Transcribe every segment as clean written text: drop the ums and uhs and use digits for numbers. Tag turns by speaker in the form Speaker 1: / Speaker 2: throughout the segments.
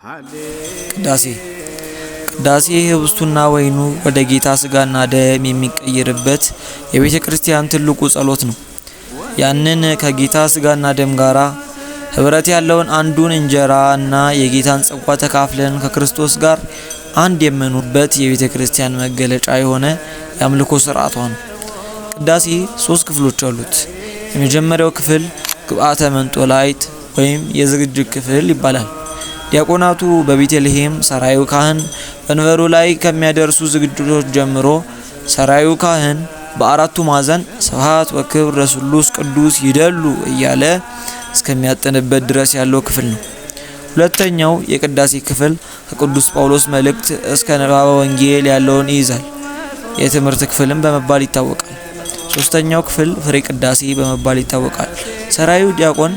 Speaker 1: ቅዳሴ። ቅዳሴ ህብስቱና ወይኑ ወደ ጌታ ስጋና ደም የሚቀይርበት የቤተ ክርስቲያን ትልቁ ጸሎት ነው። ያንን ከጌታ ስጋና ደም ጋራ ህብረት ያለውን አንዱን እንጀራ እና የጌታን ጽዋ ተካፍለን ከክርስቶስ ጋር አንድ የምንሆንበት የቤተ ክርስቲያን መገለጫ የሆነ የአምልኮ ስርዓቷ ነው። ቅዳሴ ሶስት ክፍሎች አሉት። የመጀመሪያው ክፍል ግብአተ መንጦላይት ወይም የዝግጅት ክፍል ይባላል። ዲያቆናቱ በቤተልሔም ሰራዩ ካህን መንበሩ ላይ ከሚያደርሱ ዝግጅቶች ጀምሮ ሰራዩ ካህን በአራቱ ማዕዘን ስብሐት ወክብር ለስሉስ ቅዱስ ይደሉ እያለ እስከሚያጥንበት ድረስ ያለው ክፍል ነው። ሁለተኛው የቅዳሴ ክፍል ከቅዱስ ጳውሎስ መልእክት እስከ ንባበ ወንጌል ያለውን ይይዛል። የትምህርት ክፍልም በመባል ይታወቃል። ሶስተኛው ክፍል ፍሬ ቅዳሴ በመባል ይታወቃል። ሰራዩ ዲያቆን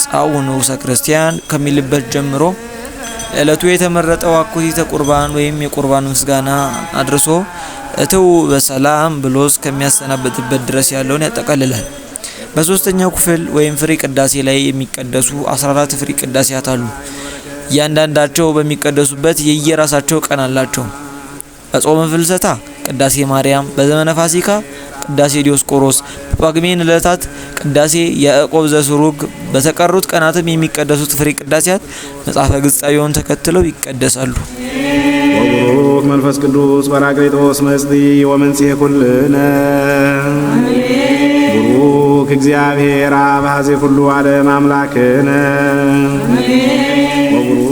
Speaker 1: ጻኡ ንዑሰ ክርስቲያን ከሚልበት ጀምሮ ለዕለቱ የተመረጠው አኮቴተ ቁርባን ወይም የቁርባን ምስጋና አድርሶ እትው በሰላም ብሎ እስከሚያሰናበትበት ድረስ ያለውን ያጠቃልላል። በሶስተኛው ክፍል ወይም ፍሬ ቅዳሴ ላይ የሚቀደሱ 14 ፍሬ ቅዳሴያት አሉ። እያንዳንዳቸው በሚቀደሱበት የየራሳቸው ቀን አላቸው። በጾመ ፍልሰታ ቅዳሴ ማርያም፣ በዘመነ ፋሲካ ቅዳሴ ዲዮስቆሮስ፣ በጳጉሜን ዕለታት ቅዳሴ ያዕቆብ ዘስሩግ፣ በተቀሩት ቀናትም የሚቀደሱት ፍሬ ቅዳሴያት መጽሐፈ ግጻዌውን ተከትለው ይቀደሳሉ።
Speaker 2: ወቡሩክ መንፈስ ቅዱስ ጰራቅሊጦስ መጽንዒ ወመንጽሔ ኩልነ። ቡሩክ እግዚአብሔር አብ ኀዜ ኩሉ ዓለም አምላክነ። ወቡሩክ